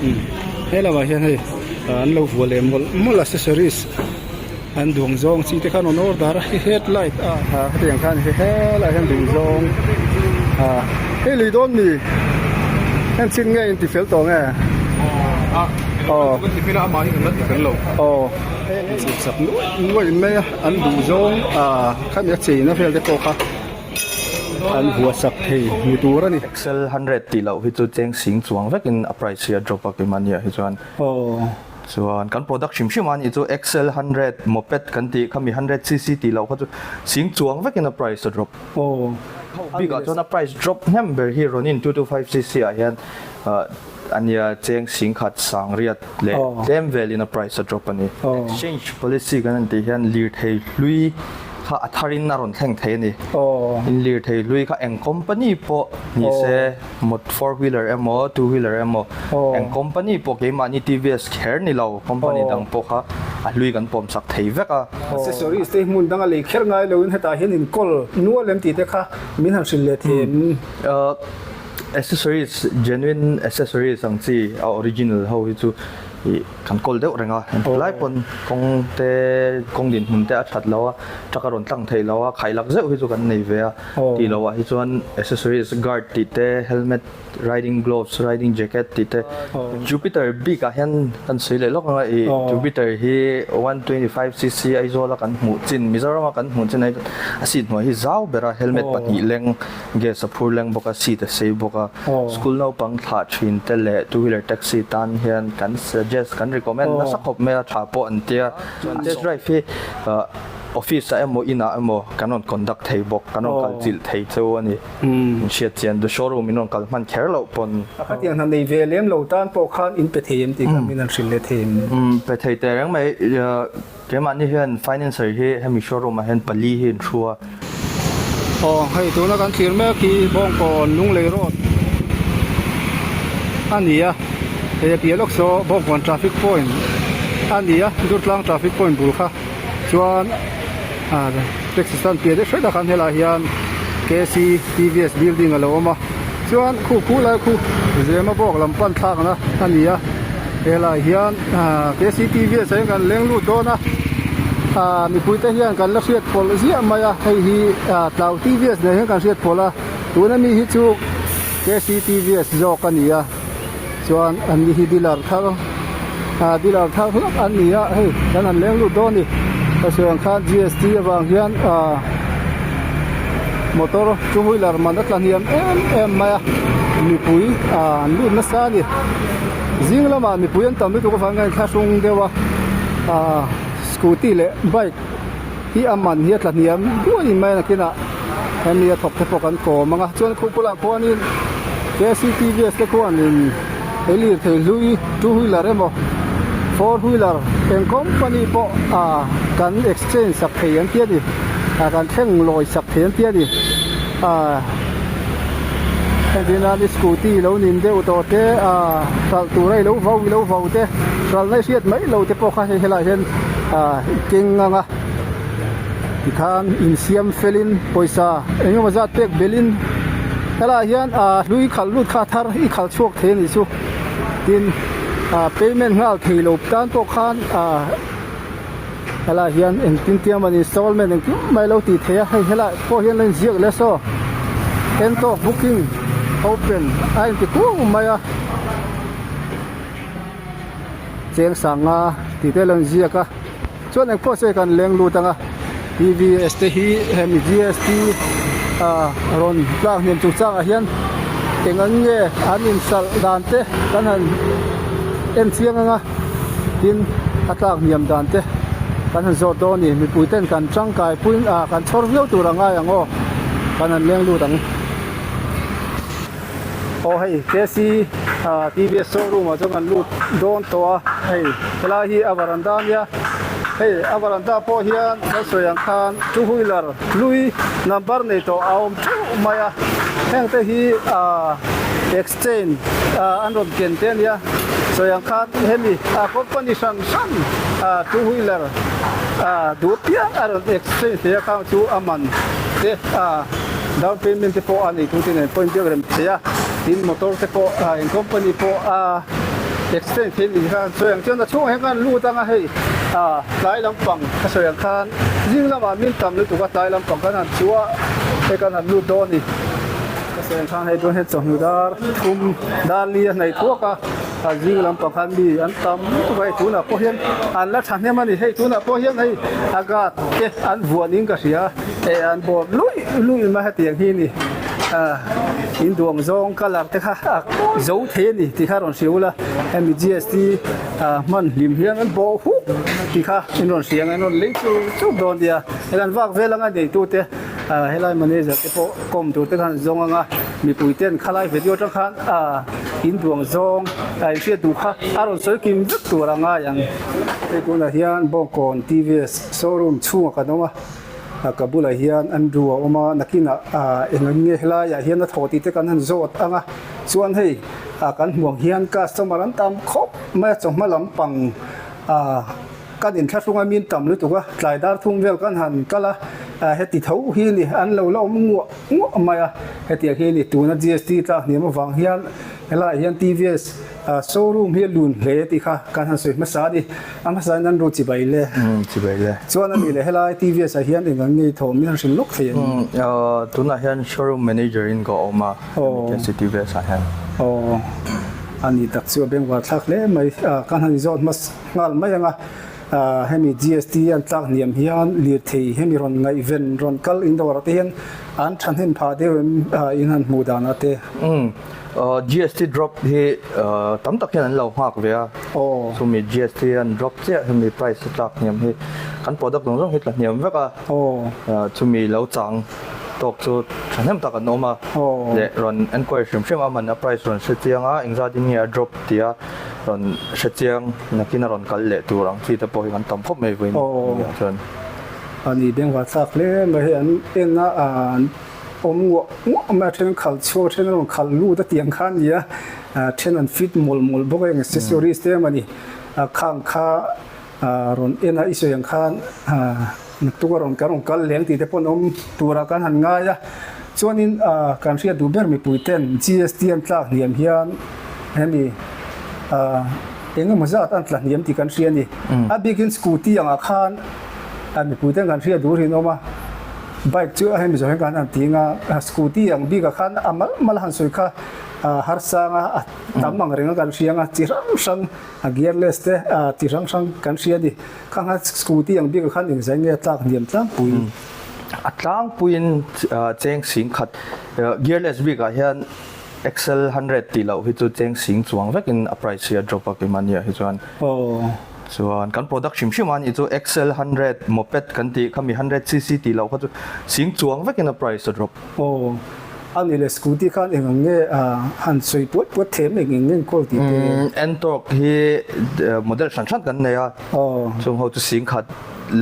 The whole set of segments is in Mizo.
Umm he lamah hian hei an lo vuah leh mawlh mawlh accessories an duang zawng chi te khan rawn order a hei headlight a hetiang khan hei helaiah hian duh zawng ah hei lui dawn mi heng chin nge in ti fel tawh nge aw aw chhuk sak nuaih nuaih mai a an duh zawng ah khami a cheina vel te pawh kha an vuah sak thei ni tur a ni. Excel hundred tih loh hi chu cheng sing chuang vekin a price hi a drop a keimahniah hi chuan. Chuan kan product hrim hrim a nih chu Excel hundred moped kan tih khami hundred cc tih loh kha chu sing chuang vekin a price a drop. Bikah chuan a price drop hnem ber hi Ronin 225 cc ah hian A nia, cheng singkhat sangriat leh tlem velin a price a drop a ni. Exchange policy kan han tih hian lirthei hlui kha a tharin a rawn thleng thei a ni. In lirthei hlui kha eng company pawh ni se, mot four wheeler emaw two wheeler emaw eng company pawh keimahni TVS kher ni lo company dang pawh kha a hlui kan pawm sak thei vek a. Accessories te hi hmun danga lei kher ngai loin hetah hian inkawl nual em tih te kha min han hrilh leh thei em? Accessories, genuine accessories ang chi a original ho hi chu ih kan kawl deuh reng a, engti lai pawn kawng te kawng dinhmun te a that lo a, truck a rawn tlang theih lo a, khai lak zeuh hi chu kan nei ve a, tih loh ah hi chuan accessories guard tih te, helmet, riding gloves, riding jacket tih te, Jupiter bik ah hian kan sawi leh lawk ang a, ih Jupiter hi 125 cc Aizawl a kan hmuh chin, Mizoram a kan hmuh chin a seat hnuai hi zau ber a, helmet pahnih leng. Gas a phur leng bawk a, seat a sei bawk a, school naupang thlah thin te leh two wheeler taxi tan hian kan suggest, kan recommend nasa khawp mai a, tha pawh an tia. Chuan test drive hi office ah emaw inah emaw kan rawn conduct thei bawk, kan rawn kal chilh thei cheu a ni. In hriat chian the showroom in rawn kal hman kher loh pawn. A khatiang hna nei ve lem lo tan pawh khan in pe thei em tih kha min han hrilh leh thei em? Pe thei teh reng mai. Keimahni hian financer hi hemi showroom ah hian pali hi an thu a. Aw hei tuna kan thlir mek hi Bawngkawn Lunglei road a ni a, hei a piah lawk saw Bawngkawn traffic point a ni a, Durtlang traffic point bul kha chuan ah taxi stand piah deuh hret ah khan helaiah hian K C T V S building a lo awm a, chuan khu khu lai khu Zemabawk lam pan thlakna a ni a. Helai hian KCTVS ah hian kan leng lut dawn a, ah mipui te hian kan la hriat pawlh ziah mai a, hei hi tlau TVS nen hian kan hriat pawlh a, tuna mi hi chu KCTVS zawk a ni a, chuan an ni hi dealer thar ah dealer thar hlak an ni a, hei kan han leng lut dawn a ni, ka sawi ang khan GST avang hian ah motor two wheeler man a tla hniam em em mai a, mipui ah an lut nasa a ni. Zing lamah mipui an tam lutuk avang hian thlahrung deuh a ah scooty leh bike hi a man hi a tla hniam duai mai a nakinah hemi a thawk te pawh kan kawm ang a chuan khuh bulah khuanin K C T V S te khuanin ei lir thei hlui two wheeler emaw four wheeler eng company pawh ah kan exchange sak thei an ti a ni ah kan thleng lawi sak thei an ti a ni ah. Entirnan i scooty lo nin deuh tawh te ah hralh tura i lo vo i lo vo te hralhna i hriat mai lo te pawh kha hei helaiah hian ah i keng ang a tikhan insiam felin pawisa eng emaw zat pek belhin helaiah hian ah hlui khalh lut kha thar i khalh chhuak thei a nih chu tin ah payment nghal thei lo tan pawh khan ah. Helaiah hian engtin tiang mah ni installment engkim mai lo tih theih a, hei helaiah pawh hian lo inziak leh saw Entawk booking open a inti kung mai a, cheng sanga tih te lo inziak a, chuan engpawh se kan leng lut ang a, T V S te hi hemi G S T ah rawn tlak hnem chung changah hian eng ang nge an inhralh dan te kan han en chiang ang a. Tin, a tlak hniam dan te kan han zawt dawn a ni. Mipui ten kan tangkai puiin ah kan chhawr viau tur a ngai ang aw. Kan han leng lut ang. Aw hei KC ah TVS showroom ah chuan kan lut dawn tawh a. Hei helai hi a varanda a nia. Hei a varanda pawh hian kan sawi ang khan two wheeler hlui number nei tawh a awm theuh mai a. Heng te hi ah Exchange ah an rawn ken te a nia, sawi ang khan hemi ah company hran hran ah two wheeler ah duh piang a rawn exchange thei a khang chu a man te ah down payment te pawh a nei tu te nen pawh in biak rem thei a, tin motor te pawh ah eng company pawh a. Exchange thil nih kha an sawi ang chuan a chhungah hian khan lut anga hei ah tlai lampang ka sawi ang khan zing lamah min tam lutuk a tlai lampang kan han chhuah hei kan han lut dawn a ni ka sawi ang khan hei dawn hian chawhnu dar thum dar li a hnaih thuak a a zing lampang khan mi an tam lutuk a hei tunah pawh hian an la thahnem a ni hei tunah pawh hian hei a guard te an vuah niin ka hria eh an bawr luih luih mai hetiang hi a ni. Ah in duang zawng colour te kha a zo thei a ni tih kha rawn hria ula hemi GST ah hman hlim hian an bawh huk tih kha in rawn hria ang in rawn lei chur chur dawn nia hei kan vak vel anga nei tute ah helai manager te pawh kawm tur te khan zawng anga mipui ten khalai video atang khan ah in duang zawng ah in hriat duh kha a rawn sawi kim vek tur a ngai ang hei tunah hian Bawngkawn TVS showroom chhungah kan awm a. Ka bulah hian Andrew a awm a, nakinah eng nge helaiah hian a thawh tih te kan han zawt ang a, chuan hei kan hmuh ang hian customer an tam khawp mai a, chawhma lampang kan inthlahrung a min tam lutuk a, tlai dar thum vel kan han kal a, heti tho hi a ni, an lo la awm nguah nguah mai a, hetiang hi a ni, tuna GST tlak hniam avang hian helaiah hian TVS Showroom hi a lun hle tih kha kan han sawi hmasa a ni. A hmasa in an ru chibai le. Chibai le. Chuan a nih leh helai TVS ah hian eng ang ngei thawm in han hrilh lawk thei ang. Tunah hian showroom manager in ka awm a, KC TVS ah hian. Aw, a nih tak chu a bengvar thlak hle mai. Kan han inzawt hmasa nghal mai ang a, hemi GST an tlak hniam hian lirthei hemi rawn ngaihven rawn kal in dawrah te hian an thahnem phah deuh em in han hmuh danah te. GST drop hi tam tak hian an lo nghak ve a, chumi GST an drop chiah hemi price a tlak hniam hi kan product zawng zawng hi tla hniam vek a, chumi lo chang tawk chu thahnem tak an awm a, leh rawn enquiry hrim hrim a man a price rawn hre chiang a engzat in nge a drop tia rawn hre chiang nakin a rawn kal leh tur ang chi te pawh hi kan tam khawp mai vawiin ah chuan. A ni bengvar thlak hle mai hei an en a. Awm nguah nguah mai a then khal chhuak a then a rawn khal lut a tiang kha a ni a then an fit mawlh mawlh bawk a eng accessories te emaw ni a khang kha rawn en a i sawi ang khan naktuk a rawn kan rawn kal leng tih te pawh an awm turah kan han ngai a chuanin kan hriat duh ber mipui ten GST an tlak hniam hian hemi eng emaw zat an tla hniam tih kan hria a ni a bikin scooty angah khan mipui ten kan hriat duh rinawm a. Bike chu a hemi zawh hian kan han ti anga scooty ang bikah khan a mal mal a han sawi kha harsang a a tam ang reng a kan hria anga chi hrang hrang a gearless te chi hrang hrang kan hria a ni. Khang kha scooty ang bikah khan engzai nge a tlak hniam tlangpui? A tlangpuiin cheng sing khat gearless bikah hian XL 100 tih loh hi chu cheng sing chuang vekin a price hi a drop a keimahniah hi chuan. Chuan kan product hrim hrim a nih chu XL 100 moped kan tih khami 100 cc tih loh kha chu sing chuang vekin a price a drop. Aw a nih leh scooty khan eng ang nge han sawi puat puat them eng eng nge enkawl tih te. Ntorq hi model hran hran kan nei a, chung ho chu sing khat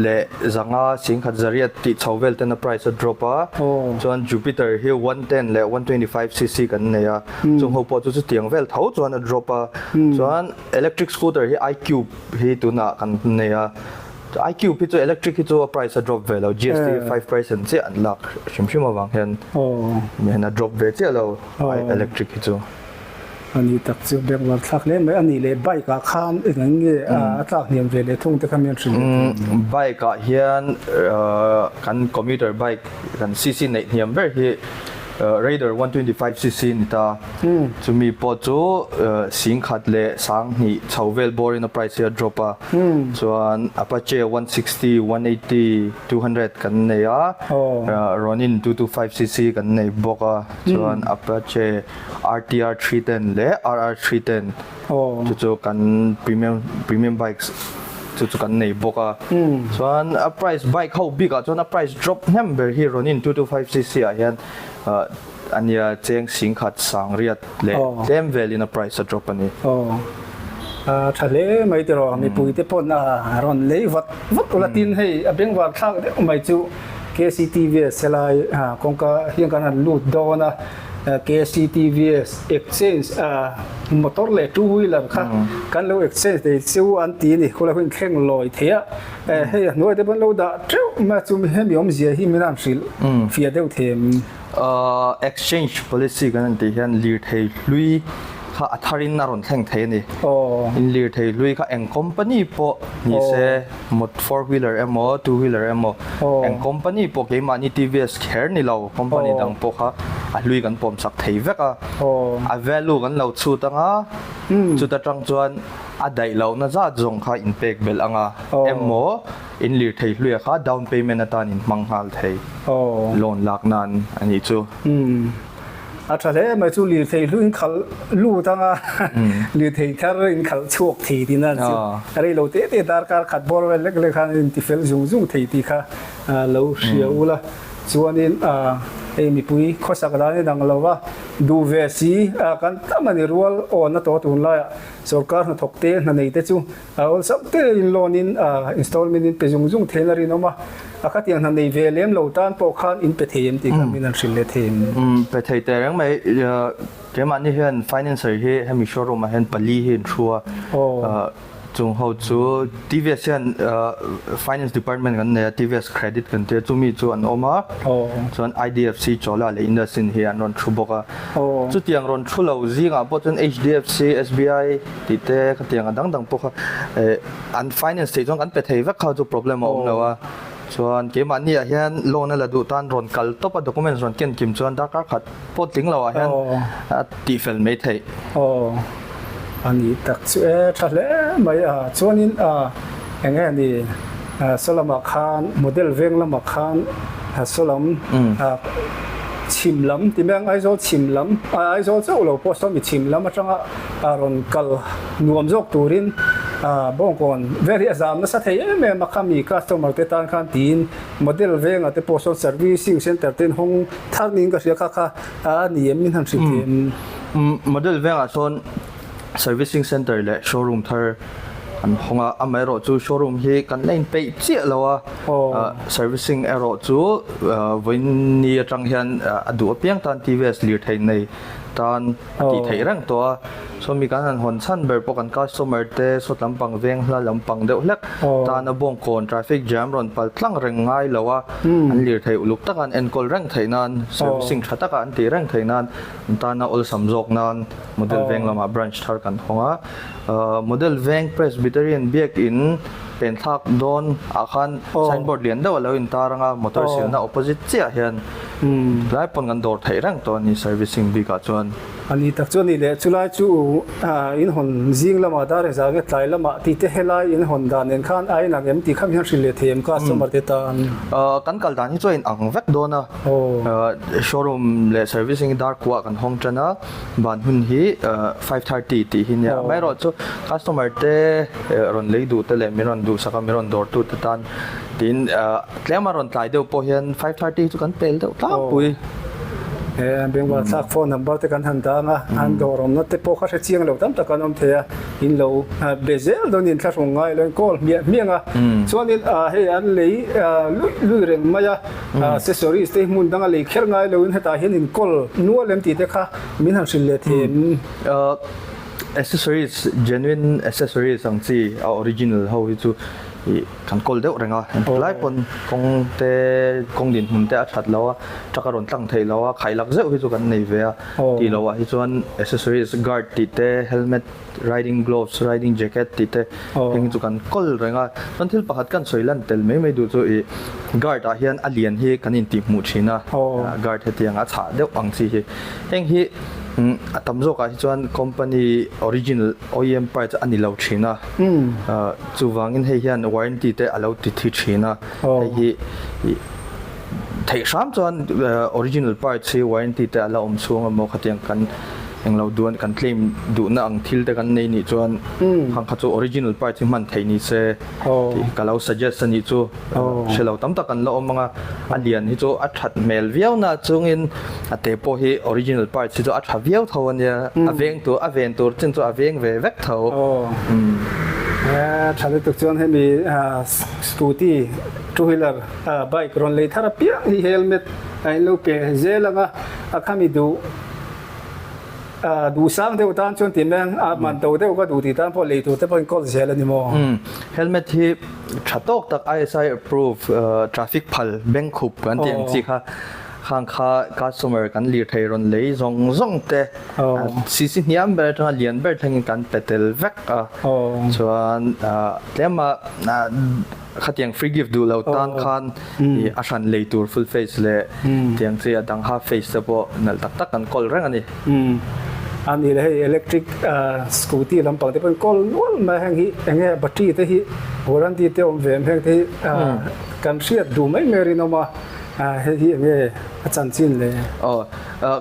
leh zanga sing khat zariat tih chho vel ten a price a drop a, chuan Jupiter hi 110 leh 125 cc kan nei a, chung ho pawh chu chutiang vel tho chuan a drop a, chuan Electric scooter hi iCube hi tunah kan nei a, iCube hi chu electric hi chu a price a drop ve lo, GST 5% chiah an lak hrim hrim avang hian hian a drop ve chiah lo electric hi chu. A ni tak chu bengvar thlak hle mai, a nih leh bike ah khan eng ang nge a tlak hniam ve leh thung te kha mian hrilh leh thung. Bike ah hian kan commuter bike kan cc neih hniam ber hi Raider 125 cc ni ta. Chumi pawh chu singkhat leh sanghnih chho vel bawrin a price hi a drop a. Chuan Apache 160, 180, 200 kan nei a. Ronin 225 cc kan nei bawk a. Chuan Apache RTR 310 leh RR 310 chu chu kan premium premium bikes chu chu kan nei bawk a. Chuan a price bike ho bikah chuan a price drop hnem ber hi Ronin 225 cc ah hian A nia, cheng singkhat sangriat leh tlem velin a price a drop a ni. Aw, a tha hle mai tiraw, mipui te pawn a rawn lei vat vat ula tin hei a bengvar thlak deuh mai chu KCTVS helai kawngka hian kan han lut dawn a, KCTVS exchange motor leh two wheeler kha kan lo exchange thei chu an ti a ni, khawlai hun thleng lawi thei a, hei a hnuai te pawn lo dah teuh mai a chu hemi awmzia hi min han hrilh fiah deuh thei em? Exchange policy kan han tih hian lirthei hlui. kha a tharin a rawn thleng thei a ni. In lirthei hlui kha eng company pawh ni se, four wheeler emaw two wheeler emaw eng company pawh keimahni TVS kher ni lo company dang pawh kha a hlui kan pawm sak thei vek a. A value kan lo chhut anga chuta tang chuan a daih lohna zat zawng kha in pek belh anga emaw In lirthei hluia kha down payment atan in hmang nghal thei loan lak nan a nih chu. Umm a tha hle mai chu lirthei hlu in khalh lut anga lirthei thar in khalh chhuak thei tih nan chu rei lo te te darkar khat bawr vel lek lek khan in ti fel zung zung thei tih kha lo hria ula chuanin hei mipui khawsak dan in ang lo va duh ve si kan tam a ni rual awn a tawh tunlaiah sorkar hnathawk te hna nei te chu A awlsam te in loan in installment in pe zung zung thein a rinawm a, a khatiang hna nei ve lem lo tan pawh khan in pe thei em tih kha min han hrilh leh thei em? Pe thei teh reng mai, keimahni hian financer hi hemi showroom ah hian pali hi an thu a, chung ho chu TVS hian finance department kan nei a, TVS credit kan tia chumi chu an awm a, chuan IDFC Chola leh IndusInd hi an rawn thu bawk a, chutiang rawn thu lo zingah pawh chuan HDFC, SBI, Tih te khatiang a dang dang pawh kha eh an finance theih chuan kan pe thei vek kha chu problem a awm lo a, chuan keimahni ah hian loan a la duh tan rawn kal tawp a documents rawn ken kim chuan darkar khat pawh tling lo ah hian a tih fel mai theih. Aw a ni tak chu e tha hle mai a, chuanin a eng nge ni saw lamah khan model veng lamah khan saw lam chhim lam ti mai ang Aizawl chhim lam Aizawl chauh lo pawh saw mi chhim lam atanga a rawn kal nuam zawk turin Bawngkawn vel hi a zam nasa thei em em a khami customer te tan khan tiin model venga te pawh sawn servicing center te in hawng thar niin ka hria kha kha a ni em min han hrilh thei em? Model vengah sawn servicing center leh showroom thar an hawng a, amaherawh chu showroom hi kan la inpeih chiah lo a, servicing erawh chu vawiin ni atang hian a duh apiang tan TVS lirthei nei tan a tih theih reng tawh a, sawmi kan han hawn chhan ber pawh kan customer te sawt lampang veng hla lampang deuh hlek tan a bawngkawn traffic jam rawn pal tlang reng ngai lo a, an lirthei uluk taka an enkawl reng theih nan servicing tha taka an tih reng theih nan an tana awlsam zawk nan model veng lamah branch thar kan hawng a, model veng Presbyterian biakin pen thlak dawn ah khan signboard lian deuh a lo intar ang a, motor silna opposite chiah hian. Tlai pawn kan dawr theih reng tawh a ni servicing bik ah chuan. A ni tak chu a ni leh chulai chu in hawn zing lamah dar engzah nge tlai lamah tih te helai in hawn dan nen khan a inang em tih kha min han hrilh leh thei em customer te tan. Kan kal dan hi chu a inang vek dawn a, showroom leh servicing hi dar kuah kan hawng tan a, ban hun hi 5:30 tih hi nia. Amaherawhchu customer te rawn lei duh te leh min rawn duhsak a min rawn dawr tu te tan Tin, tlema rawn tlai deuh pawh hian 5:30 hi chu kan pel deuh tlangpui. He Bengal thlak phone number te kan han dang a, an dawr awmna te pawh kha hre chiang lo tam tak an awm thei a, in lo be zel dawn in thlahrung ngai lo in call hmiah hmiang a, chuanin hei an lei luih luih reng mai a, accessories te hi hmun danga lei kher ngai lo in hetah hian in call nual em tih te kha min han hrilh leh thei em? Accessories, genuine accessories ang chi a original ho hi chu ih kan kawl deuh reng a, engti lai pawn kawng te kawng dinhmun te a that lo a, truck a rawn tlang theih lo a, khailak zeuh hi chu kan nei ve a, tih loh ah hi chuan accessories guard tih te helmet riding gloves riding jacket tih te heng hi chu kan kawl reng a, chuan thil pakhat kan sawi lan tel mai mai duh chu ih guard ah hian a lian hi kan intih hmuh thin a, guard hetiang a chhah deuh ang chi hi heng hi a tam zawk ah hi chuan company original OEM parts a ni lo thin a. Chuvangin hei hian warranty te a lo ti thi thin a, hei hi theih hram chuan original parts hi warranty te a la awm chhung emaw khatiang kan englo duan kan claim duhna ang thil te kan nei nih chuan khang kha chu original parts hi hman theih ni se tih ka lo suggest a nih chu hre lo tam tak an la awm ang a, a lian hi chu a that hmel viau na chungin a te pawh hi original parts hi chu a tha viau tho a nia, a veng tur a ven tur chin chu a veng ve vek tho. Tha lutuk chuan hemi scooty two wheeler bike rawn lei thar apiang hi helmet a in lo pe zel ang a, a khami duh duh sang deuh tan chuan tih mai ang a man to deuh ka duh tih tan pawh lei tur te pawh in kawl zel a ni maw? Helmet hi tha tawk tak ISI approve traffic phal beng khup kan tih ang chi kha. Khang kha customer kan lirthei rawn lei zawng zawng te cc hniam ber atanga lian ber thlengin kan pe tel vek a. Chuan tlema khatiang free gift duh lo tan khan a hran lei tur full face leh tiang chi a dang half face te pawh nalh tak tak kan kawl reng a ni. A ni le hei electric scooty lampang te pawhin kawl nual mai a heng hi eng nge battery te hi warranty te awm ve em heng te hi kan hriat duh mai mai rinawm a. Hei hi enge a chanchin le? Aw,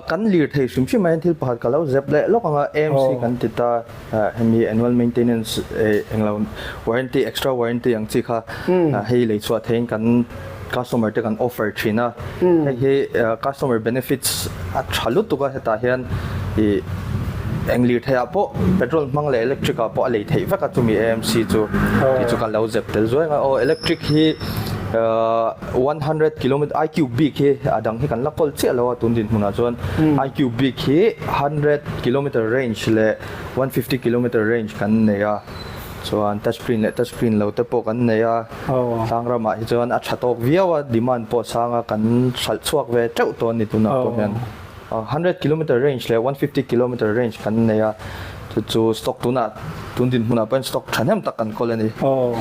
kan lir thei hrim hrim a hian thil pakhat ka lo zep leh lawk ang a, AMC kan ti ta, hemi annual maintenance englo warranty extra warranty ang chi kha hei lei chhuah theiin kan customer te kan offer thin a, hei hi customer benefits a tha lutuk a hetah hian ih eng lir theiah pawh petrol hmang leh electric ah pawh a lei theih vek a chumi AMC chu tih chu ka lo zep tel zuai ang a, aw electric hi 100 kilometer iq bik hi a dang hi kan la kawl chiah lo a tun dinhmunah chuan iq bik hi 100 kilometer range leh 150 kilometer range kan nei a chuan touch screen leh touch screen lo te pawh kan nei a tlang ramah hi chuan a tha tawk viau a demand pawh a sang a kan hralh chhuak ve teuh tawh a ni tunah pawh hian 100 kilometer range leh 150 kilometer range kan nei a chu chu stock tunah tun dinhmunah pawhin stock thahnem tak kan kawl a ni. Aw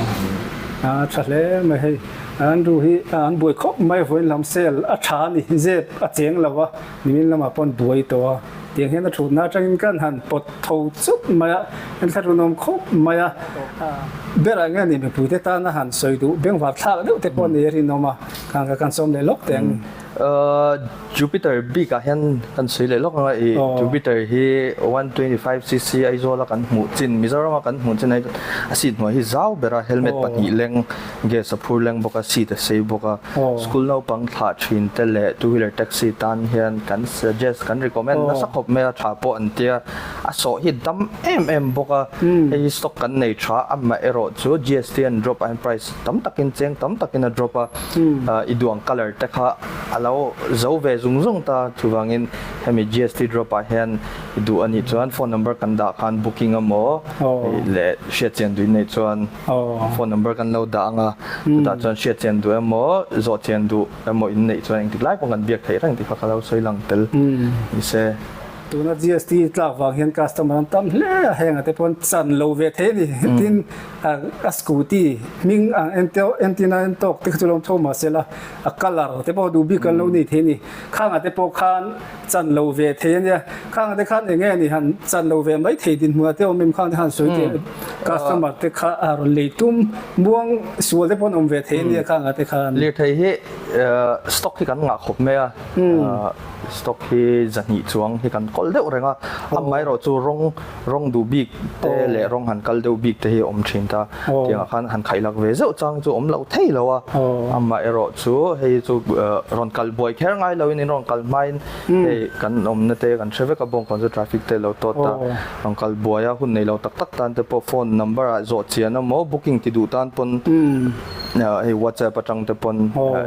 a tha hle mai hei. Andrew hi an buai khawp mai vawiin lam sel a tha a ni zep a cheng lo a nimin lamah pawh an buai tawh a tiang hian a thutna atangin kan han pawt tho chut mai a enthlahrunawm khawp mai a berah nge ni mipuite tana han sawi duh bengvar thlak deuh te pawh ni a rinawm a khan ka kan sawm leh lawk teh ang. Jupiter bik ah hian kan sawi leh lawk ang a i Jupiter hi 125cc Aizawl a kan hmuh chin Mizoram a kan hmuh chin a seat hnuai hi zau ber a helmet 2 leng gas a phur leng bawk a seat a sei bawk a school naupang thlah thin te leh two wheeler taxi tan hian kan suggest kan recommend nasa khawp mai a tha pawh an tia a sawh hi dam em em bawk a hei hi stock kan nei tha amaherawh chu GST an drop a price tam takin cheng tam takin a drop a i duang colour te kha a lo zo ve zung zung ta chuvangin hemi GST drop ah hian i duh anih chuan phone number kan dah khan booking emaw leh hriatchian duh in neih chuan phone number kan lo dah ang a chutah chuan hriatchian duh emaw zawhchian duh emaw in neih chuan engtik lai pawh kan biak theih reng tih kha ka lo sawi lang tel ni se. Tuna GST tlak vang hian customer an tam hle a, heng ate pawh an chan lo ve thei a ni. Tin, a scooty hming ang entina en tawk te kha chu lo awm tho mahse la a colour te pawh duh bik an lo nei thei a ni. Khang ate pawh khan chan lo ve thei a nia. Khang ate khan eng nge ni han chan lo ve mai thei dinhmun ate awm em khang te khan sawi teh customer te kha a rawn lei tum muang sual te pawh an awm ve thei a nia khang ate khan. Lirthei hi stock hi kan ngah khawp mai a. Stock hi 200 chuang hi kan kawl deuh reng a, amaherawh chu rawng rawng duh bik te leh rawng han kal deuh bik te hi a awm thin ta. Tiangah khan han khaih lak ve zeuh chang chu awm loh thei lo a, amaherawh chu hei chu rawn kal buai kher ngai loin in rawn kal hmain hei kan awmna te kan hre vek a, bawngkawn chu traffic te lo tawt a, rawn kal buai a hun nei lo tak tak tan te pawh phone number ah zawh chian emaw booking ti duh tan pawn Hei WhatsApp atang te pawn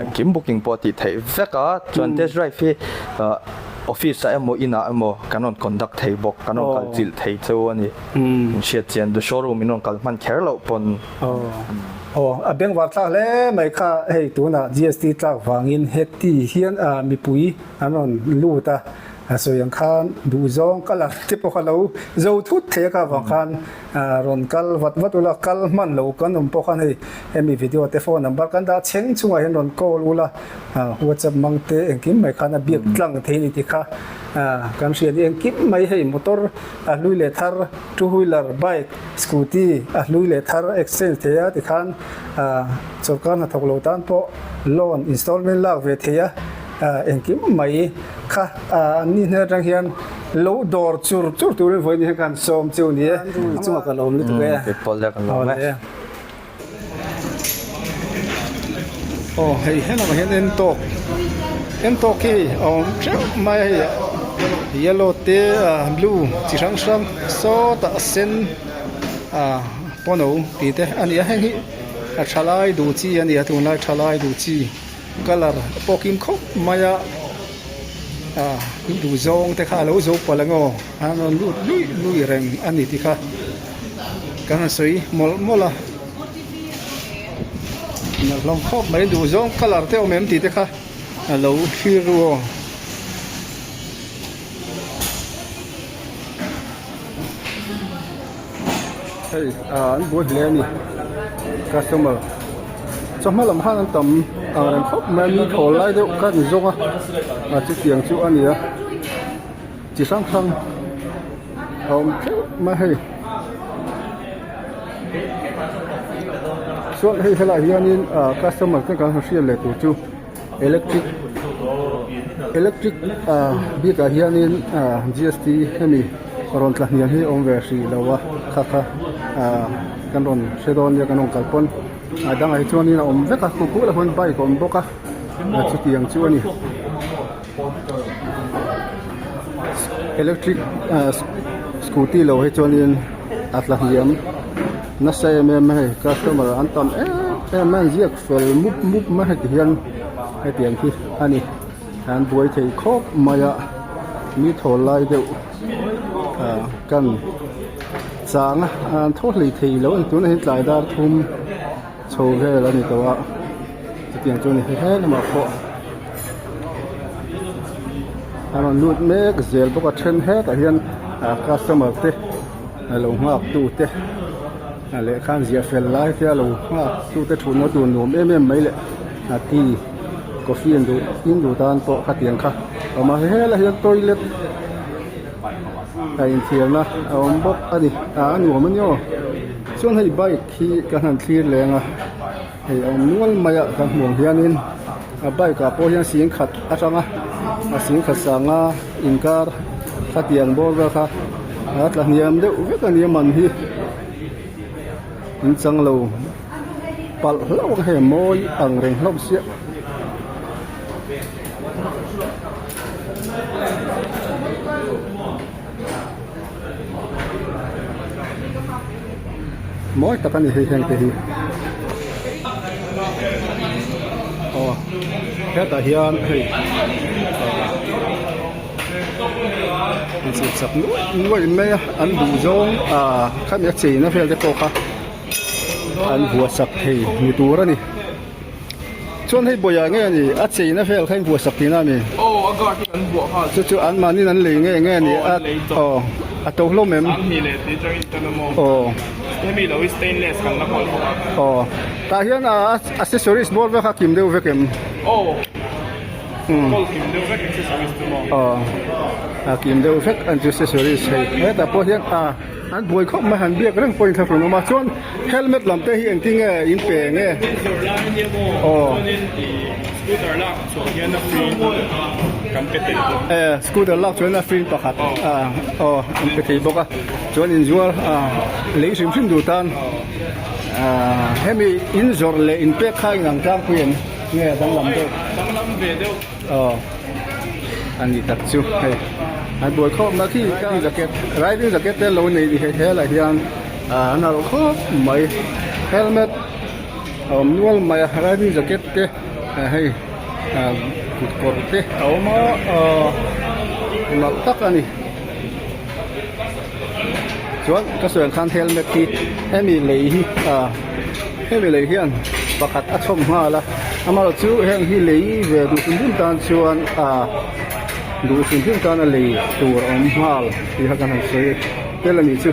engkim booking pawh a tih theih vek a, chuan test drive hi office ah emaw inah emaw kan rawn conduct thei bawk, kan rawn kal chilh thei cheu a ni. In hriat chian the showroom in rawn kal hman kher loh pawn. Aw, a bengvar thlak hle mai kha, hei tunah GST tlak vangin heti hian mipui an rawn lut a, a sawi ang khan duhzawng colour te pawh kha lo zo thut thei a kha vang khan Rawn kal vat vat ula, kal hman lo kan awm pawh khan hei hemi video te phone number kan dah chheng chungah hian rawn call ula, WhatsApp hmang te engkim mai khan a biak tlang thei a ni tih kha kan hria a ni. Engkim mai hei motor a hlui leh thar, two wheeler, bike, scooty a hlui leh thar exchange thei a tikhan sawrkar hnathawk lo tan pawh loan installment lak ve thei a. Engkim mai kha an ni hnen atang hian lo dawr chur chur turin vawiin hian ka han sawm cheu ni e, i chungah ka lawm lutuk e. Aw hei helamah hian en tawk en tawk hi a awm teuh mai a hei yellow te blue chi hrang hrang sawtah a sen ah pawno tih te a ni a heng hi a thalai duh chi a ni a tunlai thalai duh chi. Colour pawh kim khawp mai a, ah duh zawng te kha a lo zo palh ang aw, an rawn lut luih luih reng a ni tih kha kan han sawi mawlh mawlh a, nalh hlawm khawp mai duh zawng colour te awm em tih te kha. a lo thlir ru aw. Hei ah an buai hle a ni customer chawhma lam khan an tam ang reng khawp mai a ni thawl lai deuh kha an zawng a ah chutiang chu a ni a chi hrang hrang a awm theuh mai a hei chuan hei helaiah hianin ah customer te kan han hriat leh tur chu. Electric electric ah bikah hianin ah GST hemi rawn tla hniam hi a awm ve hrih lo a kha kha ah kan rawn hre dawn nia kan rawn kal pawn a dangah hi chuanin a awm vek a khuh khuh lah hian bike a awm bawk a chutiang chu a ni electric ah scooty lo hi chuanin a tla hniam nasa em em a hei customer an tam em em a an ziak fel mup mup mai heti hian hetiang hi a ni an buai thei khawp mai a mi thawl lai deuh ah kan chang a an thaw hlei thei lo a ni tunah hian tlai dar thum chho vel a ni tawh a chutiang chu a ni he lamah pawh a rawn lut mek zel bawk a then hetah hian ah customer te a lo nghak tu te a lehkha an ziah fel lai te a lo nghak tu te thutna tur nuam em em mai leh a tea coffee an duh in duh tan pawh khatiang kha a awm a helaiah hian toilet a inthiarna a awm bawk a ni ah a nuam a ni aw chuan hei bike hi ka han thlir leng a hei a awm nual mai a kan hmuh ang hianin a bike ah pawh hian singkhat atanga a singkhat sanga inkar khatiang bawr vel kha a tla hniam deuh vek a ni a man hi in chang lo palh hlauh ang hei a mawi ang reng hlauh sia. Mawi tak a ni hei heng te hi aw hetah hian hei an chhip chak nuaih nuaih mai a an duh zawng ah khami a cheina vel te pawh kha an vuah sak thei ni tur a ni. Chuan hei bawiah nge a ni? A cheina vel kha in buah sak tihna a mi? Aw, a guard hi kan buah nghal. Chu chu anmahniin an lei nge nge a ni? Aw, an lei tawh. Aw, a to hlawm em? Sanghnih leh tih atangin tan a maw? Aw. Hemi lo hi stainless kan la kawl bawk a. Aw, tah hian a accessories bawr vek a kim deuh vek em? Aw, kawl kim deuh vek accessories chu maw? Aw, a kim deuh vek an chu accessories hei. Hetah pawh hian a an buai khawp mai han biak reng pawhin thlahrun awm a, chuan Helmet lam te hi engtin nge in pe nge? Zawrh lai a nia maw? Aw. Chuanin i scooter lak chhuah hian a free kan pe thei bawk. E scooter lak chuan a free pakhat a aw an pe thei bawk a. Chuan inzuar a lei hrim hrim duh tan a hemi in zawrh leh in pek kha inang tlangpui em nge a danglam deuh? Danglam ve deuh. Aw a ni tak chu hei an buai khawp na khi riding jacket riding jacket te lo nei ni hei helaiah hian ah an alh khawp mai helmet a awm nual mai a riding jacket te ah hei ah kut kawr te a awm a ah nalh tak a ni chuan ka sawi ang khan helmet hi hemi lei hi ah hemi lei hian pakhat a chhawm nghal a amaherawh chu heng hi lei ve duh hrim hrim tan chuan ah duh hrim hrim tan a lei tur a awm nghal tih kha kan han sawi tel a nih chu.